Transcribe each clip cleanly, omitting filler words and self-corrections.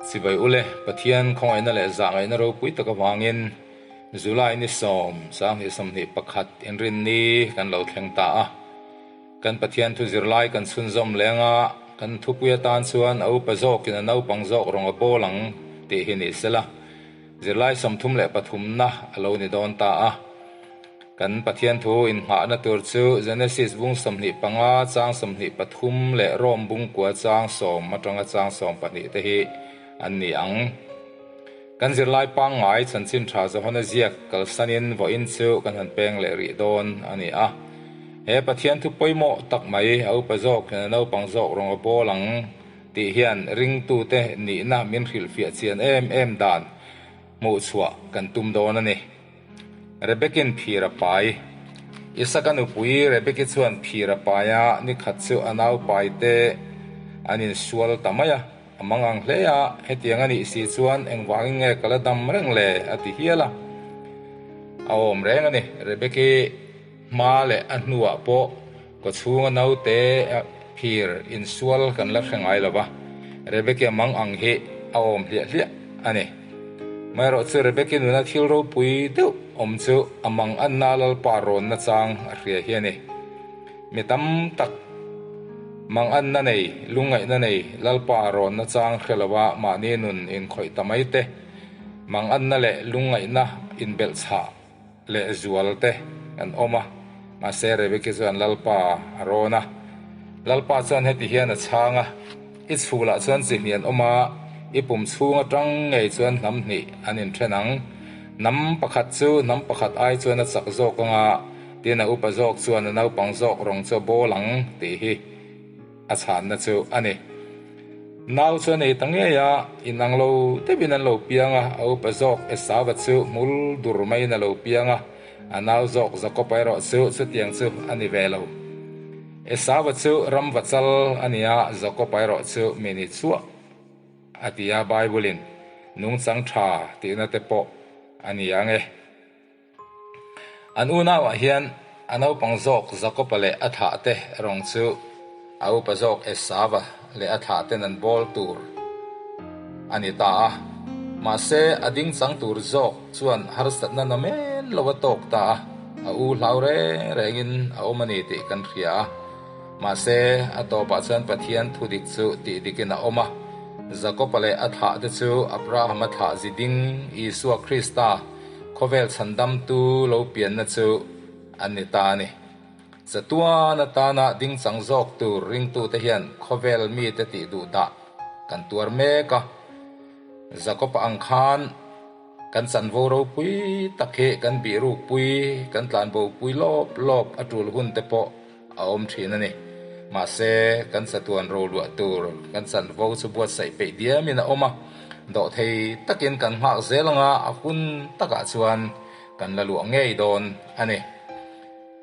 Chibai ule, Pathian khawngaihna leh zahngaihna ropui tak avangin July ni sawm, 2021 inrinni kan lo thleng ta a. Kan Pathian thu zirlai kan chhunzawm leng a, kan thupui atan chuan a upa zawkin a naupang zawk rawng a bawl ang tih hi ni sela, zirlai 33na a lo ni dawn ta a. Kan Pathian thu inngahna tur chu Genesis bung 25 chang 23 leh Rom bung kua chang sawm atanga chang 12 te hi an ni ang. Kan zirlai pangngai chanchin tha Johana ziak kalsanin vawiin chu kan han peng leh rih dawn a ni a. He Pathian thu pawimawh tak mai a upa zawk hian a naupang zawk rawng a bawl ang tih hian ringtute nihna min hrilhfiah chian em em dan hmuhchhuah kan tum dawn a ni. Rebekin phir a pai. Isaka nupui Rebeki chuan phir a pai a, nikhat chu a naupaite an insual ta mai a. A mang ang hle a, hetiang a nih si chuan engvangin nge ka la dam reng le? a ti hial a. A awm reng a ni. Rebeki hma leh a hnuah pawh kawchhunga naute phir insual kan la hre ngai lo va, Rebeki a mang ang hi a awm hliah hliah a ni. Amaherawhchu Rebeki nuna thil ropui deuh awm chu a mang anna Lalpa rawnna chang a hria hi a ni. Mi tam tak manganna nei, lungngaihna nei, Lalpa rawnna chang hre lova mahni nun inkhawih ta mai te, manganna leh lungngaihna inbelhchhah leh zual te an awm a. Mahse Rebeki chuan Lalpa a rawn a. Lalpa chuan heti hian a chhang a, I chhulah chuan chi hnih an awm a, i pum chhung atang ngei chuan hnam hnih an inthen ang. Hnam pakhat chu hnam pakhat ai chuan a chak zawk anga, Tin a upa zawk chuan a naupang zawk rawng chu a bawl ang tih hi a chhanna chu a ni. Nau chu a nei ta ngei a, inang lo deuhin an lo piang a, a upa zawk Esauva chu hmul dur maiin a lo piang a, a nau zawk Jakoba erawh chu chutiang chu a ni ve lo. Esauva chu ramva chal a ni a, Jakoba erawh chu mi ni chuah a ti a, Bible-in nungchang tha tihna te pawh a ni ang e. An unauah hian a naupang zawk Jakoba leh a thahte rawng chu a upa zawk Esauva leh a thahten an bawl tur a ni ta a. Mahse, a ding chang tur zawk chuan harsatna na men lo a tawk ta a, a u hlau reng rengin a awm a ni tih kan hria a. Mahse, a tawpah chuan Pathian thu dik chu tih dikin a awm a. Jakoba leh a thahte chu Abrahama thlah zi ding Isua Krista, Khawvel chhandamtu lo pianna chu an ni ta a ni. Chatuan atana dingchang zawk tur ringtute hian khawvel mite tih duh dah kan tuar mek a. Jakob ang khan kan chanvo ropui tak hi kan bih rukpui, kan tlanbopui lawp lawp a tul hun te pawh a awm thin a ni. Mahse, kan chatuan roluah tur kan chanvo chu buatsaih peih diamin a awm a, dawhthei takin kan nghak zel anga a hun takah chuan kan la luah ngei dawn a ni.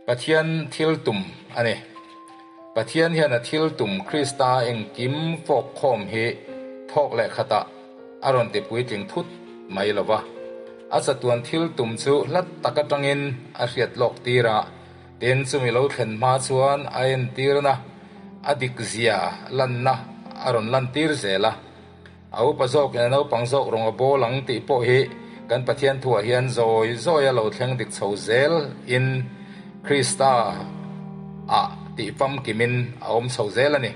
Pathian thil tum a ni. Pathian hian a thil tum Krista engkim fawk khawm hi thawk leh khatah a rawn ti puitling thut mai lo va. A chatuan thil tum chu hlat tak atangin a hriat lawk tir a. Tin, chumi lo thlen hma chuan a entirna, a dikzia lanna a rawn lantir zel a. A upa zawkin a naupang zawk rawng a bawl ang tih pawh hi kan Pathian thuah hian zawi zawi a lo thleng dik chho zel in Krista ah tih famkimin a awm chho zel a ni.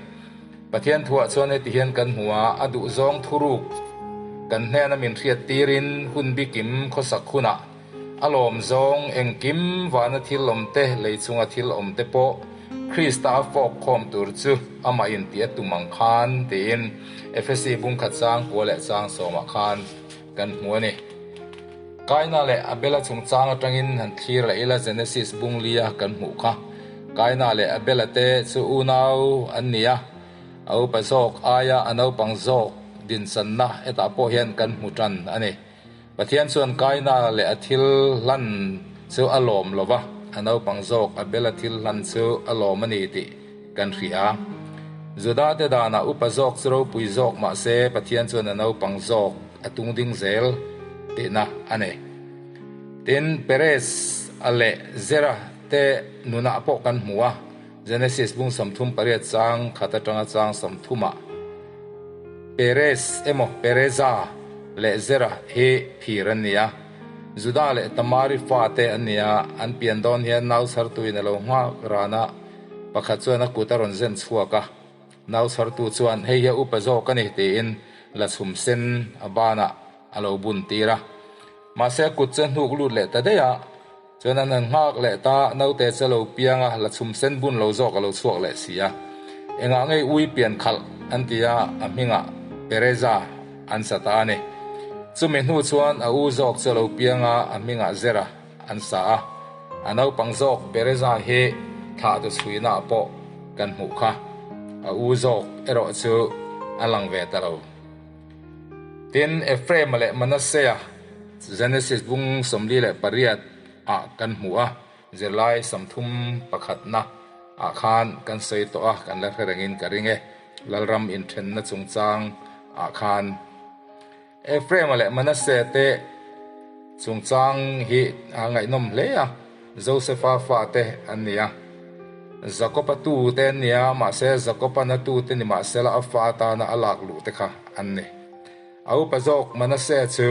Pathian thuah chuan heti hian kan hmu a, a duhzawng thuruk kan hnena min hriattirin hun bikim khawsak hunah, A lawm zawng engkim vana thil awm te, lei chunga thil awm te pawh Krista a fawk khawm tur chu amah in tih a tum ang khan tiin Efesi bungkhat chang kua leh chang sawmah khan kan hmu a ni. Kaina leh Abela chungchang atangin han thlir leh ila Genesis bung lia kan hmuh kha. Kaina leh Abela te chu unau an ni a, a upa zawk aia a naupang zawk dinsanna hetah pawh hian kan hmu tan a ni. Pathian chuan Kaina leh a thil hlan chu a lawm lo va, a naupang zawk Abela thil hlan chu a lawm a ni tih kan hria. Judate danah upa zawk chu ropui zawk mah se Pathian chuan a naupang zawk a tung ding zel tihna a ni. Tin, Perez a leh Zera te nunah pawh kan hmu a, Genesis bung 38 chang khat atanga chang 30 ah. Perez emaw Pereza leh Zera hi phir an ni a. Juda leh Tamari fate an ni a, an pian dawn hian nau chhartuin a lo nghak ran a, pakhat chuan a kut a rawn zen chhuak a. Nau chhartu chuan, Hei hi a upa zawk a ni, tiin la chhum sen a banah a lo bun tir a. Mahse a kut chu a hnuk lut leh ta daih a, chuan an han nghak leh ta, naute chu a lo piang a, la chhum sen bun lo zawk a lo chhuak leh si a. Engah ngei ui pian khalh an ti a, a hmingah Pereza an sa ta a ni. Chumi hnu chuan a u zawk chu a lo piang a, a hmingah Zera an sa a. A naupang zawk Pereza hi thlahtu chhuihnaah pawh kan hmuh kha. A u zawk erawh chu a lang ve ta lo. Tin, Ephraim-a leh Manasseh-a Genesis bung 48 ah kan hmu a, zirlai 30 pakhatna ah khan kan sawi tawh a, kan la hre rengin ka ring e, Lalram inthenna chungchang ah khan. Ephraim-a leh Manasseh te chungchang hi a ngaihnawm hle a, Josefa fate an ni a. Jakob-a tute an ni a, mahse Jakob-an a tute ni mahsela a fa atana a lak luh te kha an ni. A upa zawk Manasseh chu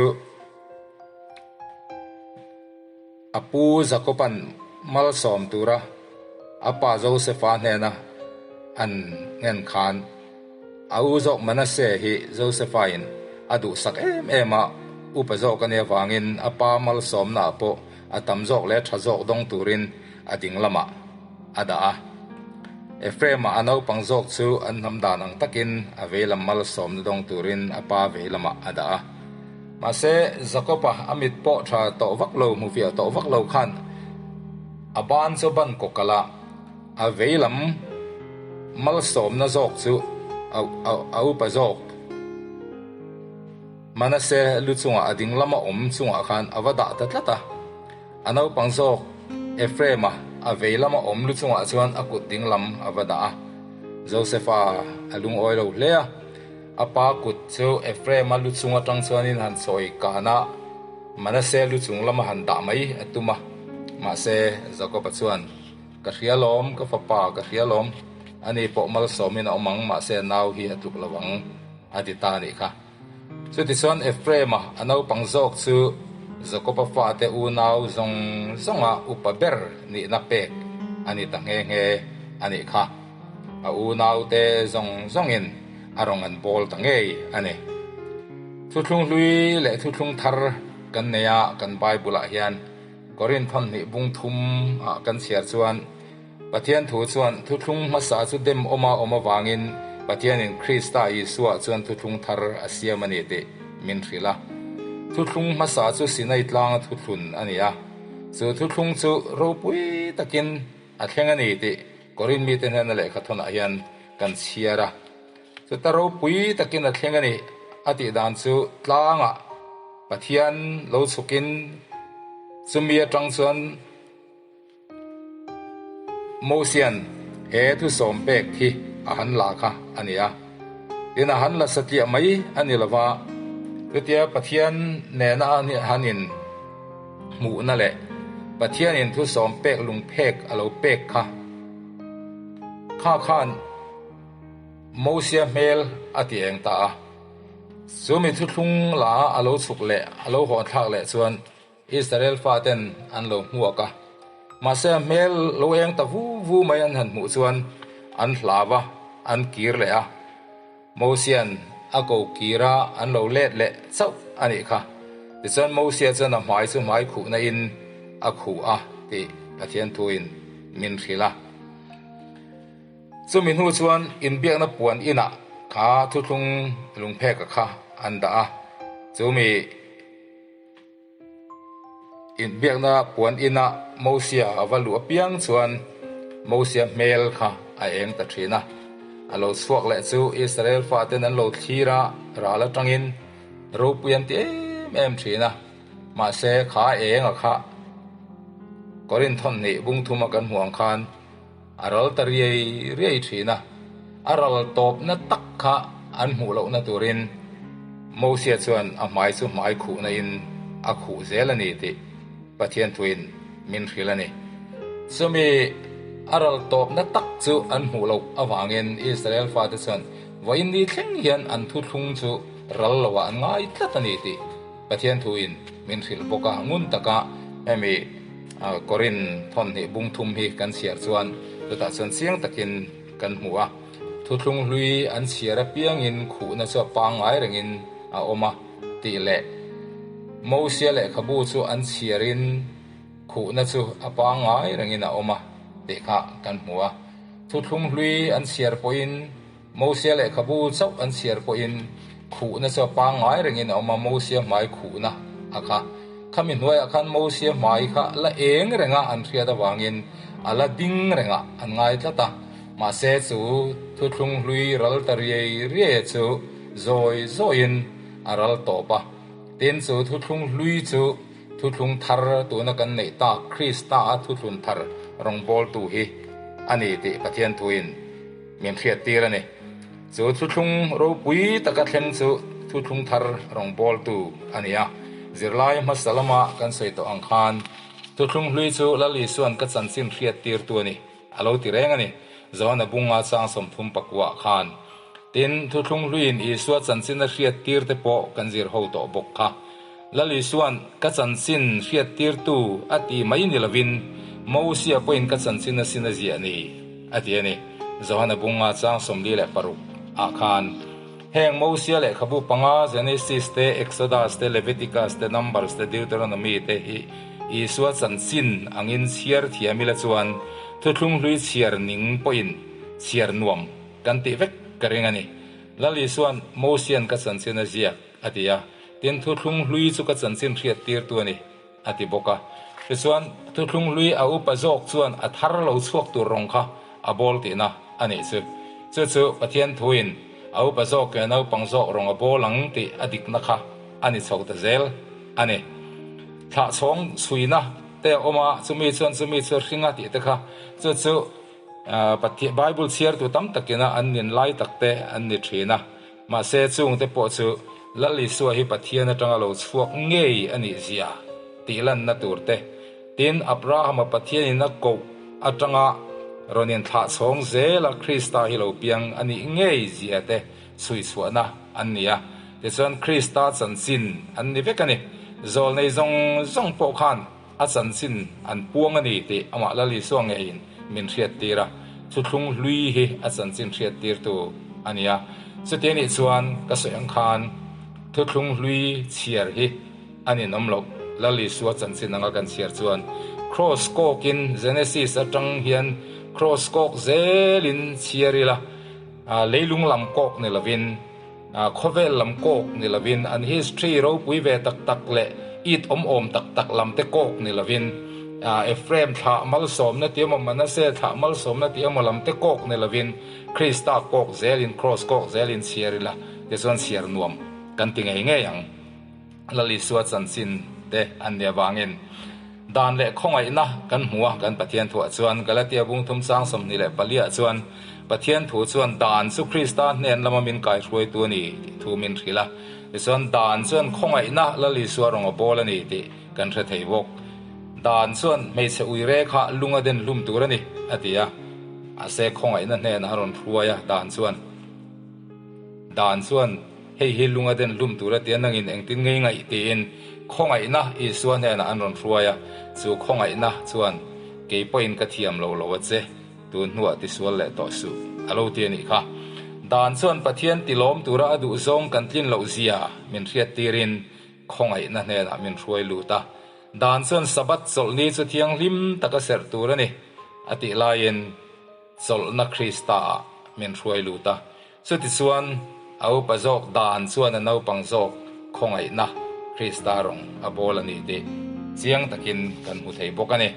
a pu Jakob-an malsawm tura a pa Josefa hnena an nghen khan a u zawk Manasseh hi Josefa-in a duhsak em em a, upa zawk a nih avangin a pa malsawmnaah pawh a tam zawk leh tha zawk dawng turin a ding lamah a dah a. Ephraim-a a naupang zawk chu an hnam dan ang takin a vei lam malsawmna dawng turin a pa vei lamah a dah a. Mahse, Jakob-a a mit pawh tha tawh vak lo, hmu fiah tawh vak lo khan a ban chu ban kawkalh a, a vei lam malsawmna zawk chu a upa zawk. Manase lu chungah a ding lama awm chungah khan a va dah ta tlat a. A naupang zawk Ephraim-a a vei lama awm lu chungah chuan a kut ding lam a va dah a. Josefa a lungawi lo hle a. A pa kut chu Ephraim-a lu chung atang chuanin han sawi kan a, Manase lu chung lama han dah mai a tum a. Mahse, Jakob-a chuan, Ka hria lawm, ka fapa, ka hria lawm. Ani pawh malsawmin a awm ang, mahse nau hi a tluk lo ang, a ti ta a nih kha. Chutichuan Ephraim-a a naupang zawk chu Jakob-a fate unau zawng zawnga upa ber nihna pek a ni ta nghe nghe a nih kha. A unaute zawng zawngin a rawn an bawl ta ngei a ni. Thuthlung hlui leh thuthlung thar kan nei a, kan Bible-ah hian Korinth hnih bung thum ah kan chhiar chuan Pathian thu chuan thuthlung hmasa chu dem awma awm avangin Pathianin Krista Isua chuan thuthlung thar a siam a ni tih min hrilh a. Thuthlung hmasa chu Sinai tlanga thuthlun a ni a. Chu thuthlung chu ropui takin a thleng a ni tih Korinth mite hnena lehkhathawnah hian kan chhiar a. Chuta ropui takin a thleng a ni a tih dan chu tlangah Pathian lo chhukin chumi atang chuan Mosian he thusawm pek hi a han la kha a ni a. Tin a han la satliah mai a ni lova, chutia Pathian nena han in hmuhna leh Pathianin thusawm pek lungphek a lo pek kha kha khan Mosia hmel a ti eng ta a. Chu mi thuthlung la a lo chhuk leh a lo hawn thlak leh chuan Israel faten an lo hmuak a, mahse a hmel lo eng ta vu vu mai an han hmuh chuan an hlau a, an kir leh a. Mosia'n a ko kir a, an lo let leh chauh a nih kha. Tichuan Mosia chuan a hmai chu hmai khuhna in a khuh a tih Pathian thuin min hrilh a. Chumi hnu chuan inbiakna puan inah kha thuthlung lungpheka kha an dah a, chumi Inbiakna puan inah Mosia a va luh apiang chuan Mosia hmel kha a eng ta thin a. A lo chhuak leh chu Israel faten an lo thlir a, ral atangin ropui an ti em em thin a. Mahse kha enga kha Korinth thawmhnih bung thuma kan hmuh ang khan a ral ta riai riai thin a, a ral tawpna tak kha an hmuh lohna turin Mosia chuan a hmai chu hmai khuhna in a khuh zel a ni tih Pathian thuin min hrilh a ni. Chumi a ral tawpna tak chu an hmuh loh avangin Israel fate chuan. Vawiin ni thleng hian an thuthlung chu ral loah an ngai tlat a ni tih Pathian thuin min hrilh bawk a. Ngun taka hemi Korin thawnhnih bung thum hi kan chhiar chuan chutah chuan chiang takin kan hmu a. Thuthlung hlui an chhiar apiangin khuhna chu a pangngai rengin a awm a tih leh Mosia lehkhabu chu an chhiarin khuhna chu a pangngai rengin a awm a tih kha kan hmu a. Thuthlung hlui an chhiar pawhin, Mosia lehkhabu chauh an chhiar pawhin khuhna chu a pangngai rengin a awm a, Mosia hmai khuhna a kha. Khami hnuaiah khan Mosia hmai kha la eng renga an hriat avangin a la ding rengah an ngai tlat a. Mahse chu thuthlung hlui ral ta riai riai chu zawi zawiin a ral tawp a. Tin, chu thuthlung hlui chu Thuthlung thar tuna kan neih tak Krista a thuthlun thar rawngbawltu hi a ni tih Pathian thuin min hriattir a ni. Chu thuthlung ropui taka thleng chu thuthlung thar rawngbawltu a ni a. Zirlai hmasa lama kan sawi tawh ang khan thuthlung hlui chu Lal Isua'n ka chanchin hriattirtu a ni a lo ti reng a ni. Johana bunga chang 34 khan. Tin, thuthlung hluiin Isua chanchin a hriattir te pawh kan zir ho tawh bawk kha. Lal Isua'n ka chanchin hriattirtu a ti mai ni lovin, Mosia pawhin ka chanchin a sin a ziah ni, a ti a ni. Johana bunga chang 46 ah khan, heng Mosia lehkhabu panga, Genesis te, Exodus te, Leviticus te, Numbers te, Deuteronomy te hi Isua chanchin angin chhiar thiam ila chuan thuthlung hlui chhiar ning pawhin chhiar nuam kan tih vek ka ring a ni. Lal Isua'n Mosia'n ka chanchin a ziak a ti a, tin thuthlung hlui chu ka chanchin hriattirtu a ni a ti bawk a. Tichuan thuthlung hlui a upa zawk chuan a thar lo chhuak tur rawng kha a bawl tihna a nih chu. Chu chu Pathian thuin a upa zawk leh naupang zawk rawng a bawl ang tih a dikna kha a ni chho ta zel a ni. Thlahchhawng chhuina te a awm a, chumi chuan chumi chu a hring a tih te kha chu chu Pathian Bible chhiartu tam takina an nin lai tak te an ni thin a, mahse chungte pawh chu Lal Isua hi Pathian atanga lo chhuak ngei a nih zia tih lanna tur te, tin Abrahama Pathianin a koh atanga rawn inthlah chhawng zela Krista hi lo piang a nih ngei zia te chhuichhuahna an ni a, tichuan Krista chanchin an ni vek a ni. Zawlnei zawng zawng pawh khan A chanchin an puang a ni tih amah Lal Isua ngeiin min hriattir a, thuthlung hlui hi a chanchin hriattirtu a ni a. Chuti anih chuan ka sawi ang khan thuthlung hlui chhiar hi a ninawm loh. Lal Isua chanchin anga kan chhiar chuan Kraws kawkin Genesis atang hian Kraws kawk zelin chhiar ila, leilung lam kawk ni lovin, Khawvel lam kawk ni lovin, an history ropui ve tak tak leh it awm awm tak tak lam te kawk ni lovin, Ephraim thlah malsawmna tih emaw Manasseh thlah malsawmna tih emaw lam te kawk ni lovin, Krista kawk zelin, Kraws kawk zelin chhiar ila, tichuan chhiar nuam kan ti ngei ngei ang. Lal Isua chanchin te an nih avangin dan leh khawngaihna kan hmu a, kan Pathian thuah chuan Galatia bung thum chang 24 ah chuan Pathian thu chuan dan chu Krista hnen lama min kaihruaitu a ni tih thu min hrilh a, tichuan dan chuan khawngaihna Lal Isua rawn a bawl a ni tih kan hre thei bawk. Dan chuan hmeichhe uire kha lung a den hlum tur a ni a ti a, mahse khawngaihna hnenah a rawn hruai a, dan chuan Dan chuan hei hi lunga den hlum tur a tia nangin engtin ngei ngaih tiin khawngaihna Isua hnenah an rawn hruai a, chu khawngaihna chuan kei pawhin ka thiam lo lo a che, tun hnuah tisual leh tawh suh a lo ti a nih kha. Dan chuan Pathian tilawm tura a duh zawng kan tlin loh zia min hriattirin khawngaihna hnenah min hruai lut a. Dan chuan Sabbath chawlhni chu thianghlim taka serh tur a ni a tih laiin, Chawlhna Krista-ah min hruai lut a, chutichuan a upa zawk dan chuan a naupang zawk khawngaihna Krista rawng a bawl a ni tih chiang takin kan hmu thei bawk a ni.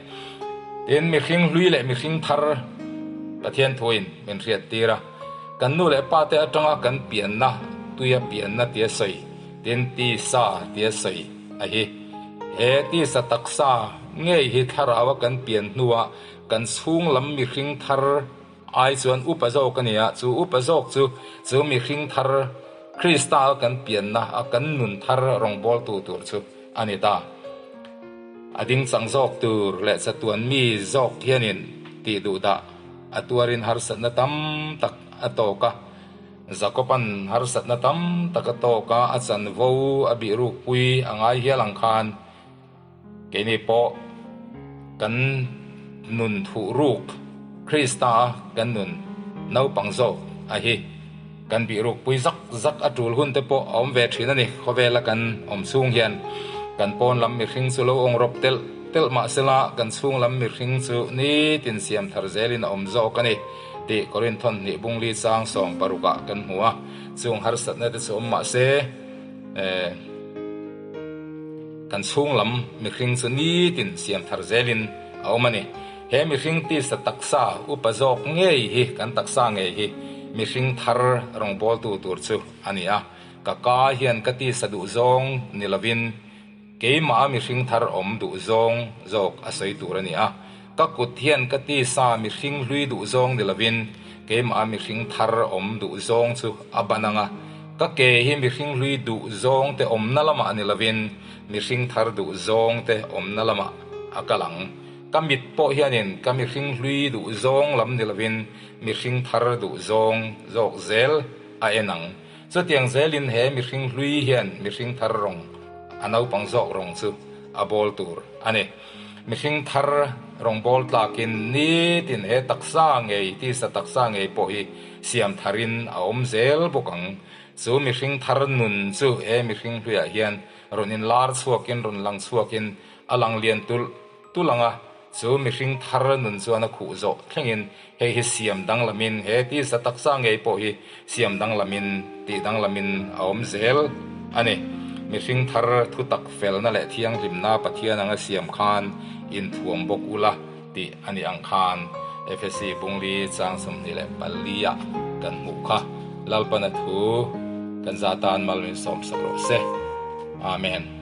Tin, mihring hlui leh mihring thar Pathian thuin min hriattir a, kan nu leh pate atanga kan pianna tuia pianna tia sawi, tin tisa tia sawi a hi. He tisa taksa ngei hi thlaraua kan pian hnua Kan chhung lam mihring thar ai chuan upa zawk a ni a, chu upa zawk chu chu mihring thar Krista a kan pianna a kan nun thar rawngbawltu tur chu a ni ta. A dingchang zawk tur leh chatuan mi zawk hianin tih duhdah a tuarin harsatna tam tak a tawk a. Jakoban harsatna tam tak a tawk a, a chanvo a bihrukpui a ngai hial ang khan keini pawh kan nun thuhruk Krista a kan nun naupang zawk a hi kan bihrukpui zak zak a tul hun te pawh a awm ve thin a ni. Khawvela kan awm chhung hian kan pawn lam mihring chu lo awng rawp telh telh mah sela kan chhung lam mihring chu nitin siam thar zelin a awm zawk a ni. Tih Korinthon hnih bungli chang 16 ah kan hmu a, chung harsatna te chu awm mah se, kan chhung lam mihring chu nitin siam thar zelin a awm a ni. He mihring tisa taksa upa zawk ngei hi kan taksa ngei hi mihring thar rawngbawltu tur chu a ni a, ka ka hian ka tisa duh zawng ni lovin, Keimah a mihring thar awm duh zawng zawk a sawi tur a ni a, ka kut hian ka tisa mihring hlui duh zawng ni lovin keimah a mihring thar awm duh zawng chu a ban ang a, ka ke hi mihring hlui duh zawng te awmna lamah ni lovin mihring thar duh zawng te awmna lamah a kal ang. Ka mit pawh hianin ka mihring hlui duh zawng lam ni lovin mihring thar duh zawng zawk zel a en ang. Chutiang zelin he mihring hlui hian mihring thar rawng, a naupang zawk rawng chu a bawl tur a ni. Mihring thar rawng bawl tlakin nitin he taksa ngei, tisa taksa ngei pawh hi siam tharin a awm zel bawk ang. Chu mihring thar nun chu he mihring hluiah hian rawn inlar chhuakin, rawn lang chhuakin a lang lian tulh tulh ang a. Chu mihring thar nun chuan a khuh zawh thlengin hei hi siam danglamin, he tisa taksa ngei pawh hi siam danglamin, tih danglamin a awm zel a ni. Mihring thar thutak felna leh thianghlimna Pathian anga siam khan inthuam bawk ula tih a nih ang khan Efesi bungli chang 24 ah kan hmuh kha. Lalpana thu kan za tan mal min sawmsak rawh se. Amen.